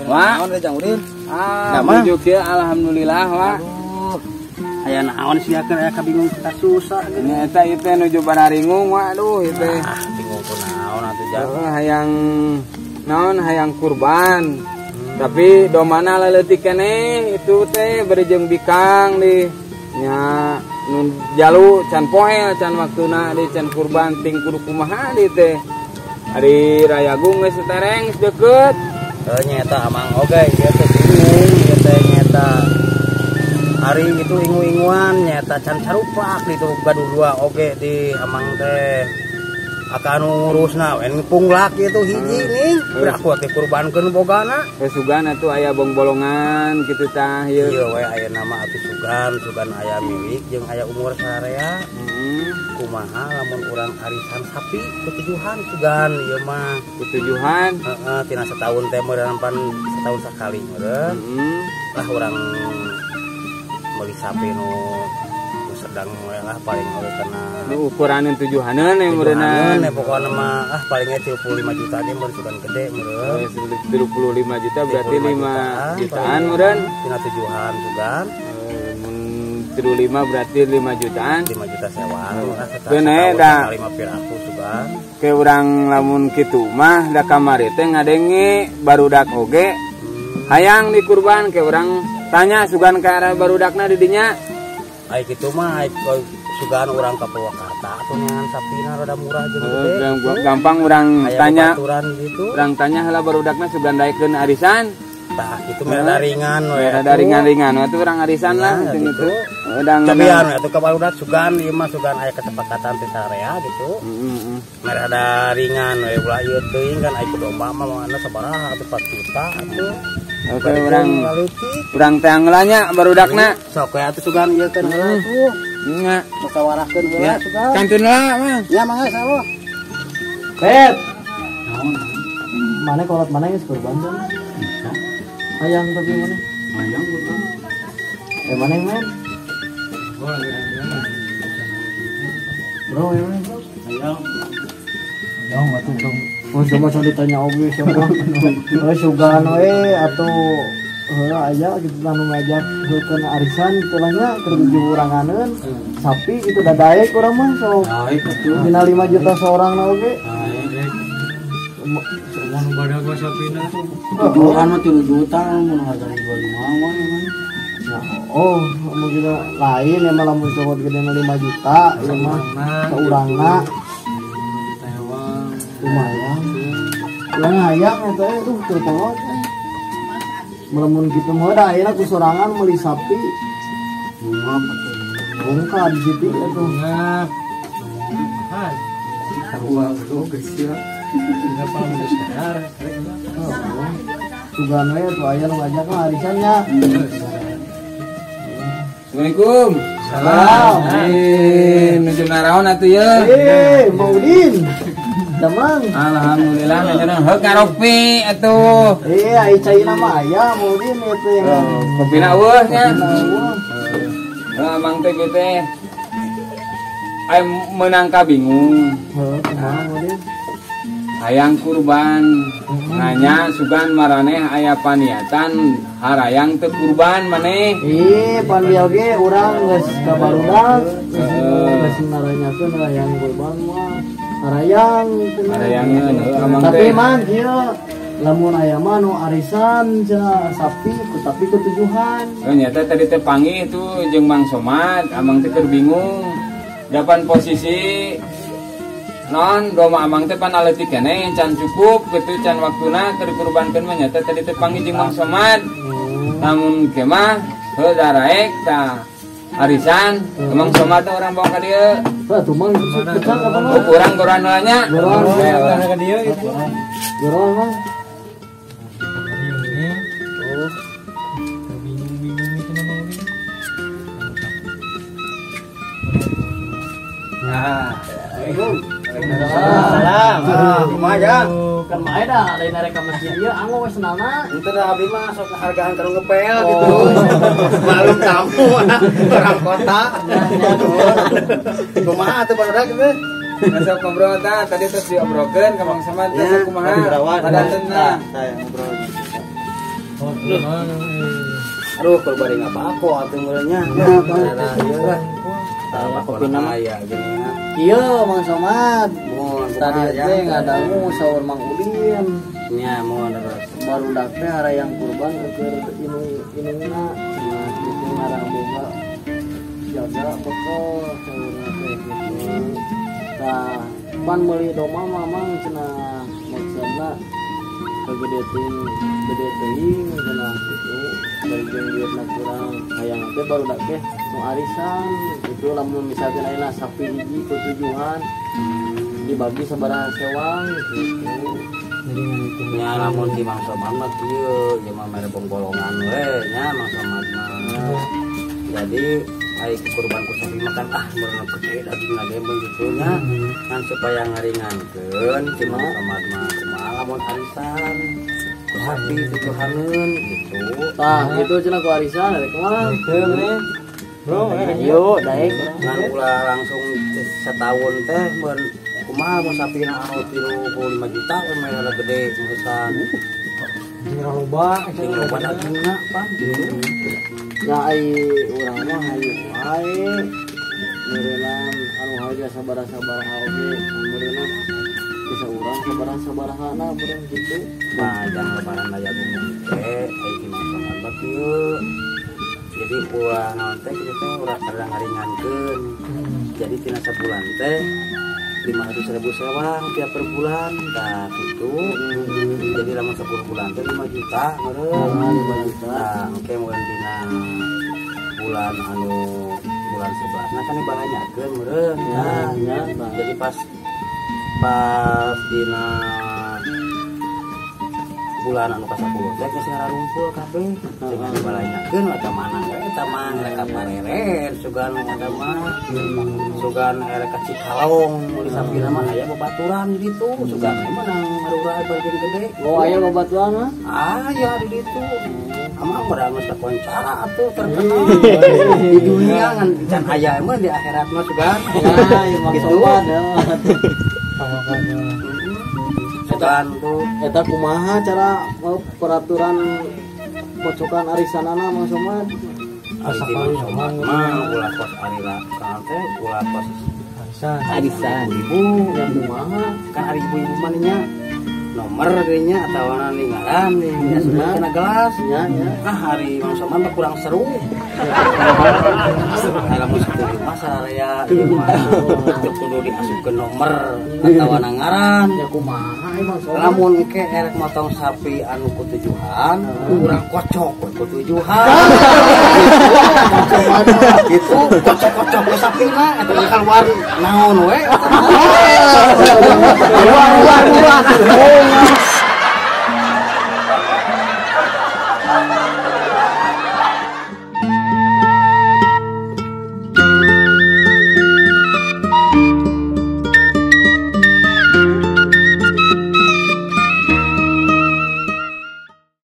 Wah, naon teh Jang Udin? Ah, pujuk ya, alhamdulillah, Wak. Aya naon sia keur aya kabingung kita susah. Nya eta ieu teh nuju bararingung, Wak, aduh ieu teh. Ah, bingung kunaon atuh Jang. Hayang naon hayang kurban. Tapi domana leutik keneh itu teh bari jeung bikang di nya nu jalu can poel can waktuna di can kurban ting kudu kumaha di teh. Ari Rayagung geus tereng geus deukeut. Heuh nya eta amang oge ieu teh bingung ieu teh nyaeta. Hari itu ingu-inguan nyaeta can carupak di gaduh dua oge di amang teh. Akan ngurusna we punglak ieu hiji ning beraku teh kurbankeun bogana. Sugan atuh aya bongbolongan kitu tah ieu. Ieu we aya nama atuh sugan, sugan aya milik jeung aya umur sararea. Kumaha lamun urang arisan sapi ketujuhan sugan ieu mah. Ketujuhan? Heeh, tina setahun teh meureun pan setahun sakali meureun. Lah urang meuli sapi nu sedang we lah paling we kana nu ukuraneun tujuhaneun we meureunna. Tujuhaneun pokona mah ah palingnya 35 juta ge meureun sugan gede meureun. 35 juta berarti 5 jutaan meureun. Tina tujuhan sugan. Mun 35 berarti 5 jutaan. 5 juta sewaan. Bener da. 5 piraku sugan. Ke urang lamun kitu mah da kamari teh ngadenge barudak oge. Hayang dikurban ke urang tanya sugan ka arah barudakna di dinya. Ai kitu mah ai sugan urang ka Purwakarta atuh neangan sapina rada murah jeung gede. Gampang urang tanya. Gitu. Urang tanya heula barudakna sugan daekeun arisan. Tah kitu mah rada ringan we. Rada ringan-ringan we atuh urang arisan lah gitu. Udang cobian we atuh ka barudak sugan ieu mah sugan aya kesepakatan teh sarea gitu. Heeh. Mah rada ringan we ulah ieu teuing kan ai ku domba mah mana sabaraha atuh 4 juta atuh. Oke, urang teh angeulanya barudakna. Sok we atuh sugan ieu teh heula atuh. Nya, musyawarahkeun heula sugan. Kantun heula mah. Nya mangga sawo. Bet. Mana kolot mana geus kurban tuh? Hayang tapi mana? Hayang kurban. Mana yang main? Bro, yang mana bro? Hayang. Hayang atuh bro. Oh, cuma so ditanya oge siapa? Oh, sugan we atau heula aya gitu anu ngajak heukeun arisan gitu lah nya keur tujuh uranganeun. Sapi gitu da daek urang mah sok. Daek atuh. Dina 5 juta seorang na oge. Daek. Semua nu badag mah sapina tuh. Tujuan mah 3 juta mun hargana 25 mah emang. Nah, oh, mun kita lain emang lamun cowok gedena 5 juta ieu mah saurangna. Lumayan. Urang hayang eta aduh teu kolot. Melamun kitu mah da ayeuna ku sorangan meuli sapi. Bunga atuh. Bungka di situ atuh. Bunga. Sarua tuh geus ya. Kenapa mun sadar? Sugan we atuh aya nu ngajak mah arisannya. Assalamualaikum. Salam. Nuju naraon atuh ye. Mang Udin. Damang. Alhamdulillah nuju heuk ngaropi atuh. Iya, ai caina mah aya Mang Udin ieu teh. Kopina eueuh nya. Kopina eueuh. Heeh, Mang teh kieu teh. Ai meunang ka bingung. Heuh, kumaha Mang Udin? Hayang kurban. Nanya sugan maraneh aya paniatan harayang teu kurban maneh. Ih, pan bieu ge urang geus ka barudak. Geus naranyakeun hayang kurban mah. Harayang harayangeun heuh amang teh. Tapi mang kieu lamun aya mah nu arisan cenah sapi ku tapi kutujuhan. Oh nyata tadi teh panggih tuh jeung Mang Somad, amang teh keur bingung. Dapan posisi non doma amang teh pan aletik keneh can cukup kitu can waktuna keur dikurbankeun mah nyata tadi teh panggih jeung Mang Somad. Namun ke mah heuh daraek tah arisan Mang Somad teh urang bawa ka dieu. Heuh atuh Mang pecah apa mah? Oh, urang goran heula nya. Goran ka dieu itu. Goran mah. Oh. Bingung-bingung itu nama Udin. Nah, Salam. Kumaha Jang? Kan mae da lain arek ka masjid ieu anggo we senalna. Henteu da abdi mah sok hargaan ka nu ngepel gitu. Malum tamu orang kota. Kumaha atuh barudak teh? Masuk ngobrol tah tadi terus diobrolkeun ka Mang Somad teh kumaha? Padantenna. Saya ngobrol. Aduh, kalau bari ngabako atuh meureunnya. Nah, tah kopi nama aya geuning. Ieu Mang Somad. Tadi teh ngadangu saur Mang Udin. Nya mun terus barudak teh harayang kurban keur inungna cenah kitu ngarang boga jaga bekal saurna teh kitu. Tah pan meuli domba mamang cenah maksudna kagede teuing gede teuing cenah kitu bari jeung duitna kurang hayang teh barudak teh nu arisan kitu lamun misalkan ayeuna sapi hiji ku tujuhan dibagi sabaraha sewang gitu. Nya lamun di Mang Somad mah kieu ieu mah mere bonggolongan we nya Mang Somad mah. Jadi ai kurban ku sapi makan ah meureun gede dagingna ge mun kitu nya. Ngan supaya ngaringankeun si Mang Somad mah kumaha lamun arisan ku sapi tujuhaneun gitu. Tah kitu cenah ku arisan rek mah. Bro, ayo daek ngan ulah langsung setahun teh mun kumaha mun sapina anu 35 juta we gede meusan. Jeung loba, jeung loba dagingna pan gitu. Ya ai urang mah hayu wae. Meureunnan anu harga sabaraha-sabaraha oge meureunna bisa urang sabaraha-sabarahana meureun kitu. Nah, jang lebaran aya umum teh ai di Mang Somad mah kieu. Jadi ulah naon teh kitu teh ulah kada ngaringankeun. Jadi tina sabulan teh 500.000 sewang tiap per bulan tah kitu. Jadi lamun 10 bulan teh 5 juta meureun. 5 juta. Tah engke mun dina bulan anu bulan 11 na kan dibalanyakeun meureun. Nah, jadi pas dina bulan anu ka-10 teh geus ngarumpul kabeh. Dengan dibalanyakeun ka mana we eta mah rek ka Pareren sugan eta mah sugan erek ka Cikalong meuli sapina mah aya babaturan di ditu sugan we menang marurah bagian gede. Oh aya babaturan mah? Aya di ditu. Amang mah geus kakoncara atuh terkenal di dunia ngan can aya mah di akhirat mah sugan. Ya, Mang Somad ya. Sugan tuh eta kumaha cara peraturan kocokan arisanana Mang Somad? Ari Mang Somad mah ulah kos ari kan teh ulah kos arisan ibu yang kumaha kan ari ibu-ibu mah nya nomor geunya atawa ninggalan nya sudah kena gelas nya nya. Ah ari Mang Somad mah kurang seru. Lamun sakitu mah sararea ieu mah teu kudu diasupkeun nomor atawa ngaran ya kumaha Mang Somad. Lamun engke erek motong sapi anu ku tujuhan urang kocok we ku tujuhan. Gitu kocok-kocok we sapina eta keluar naon we. Keluar.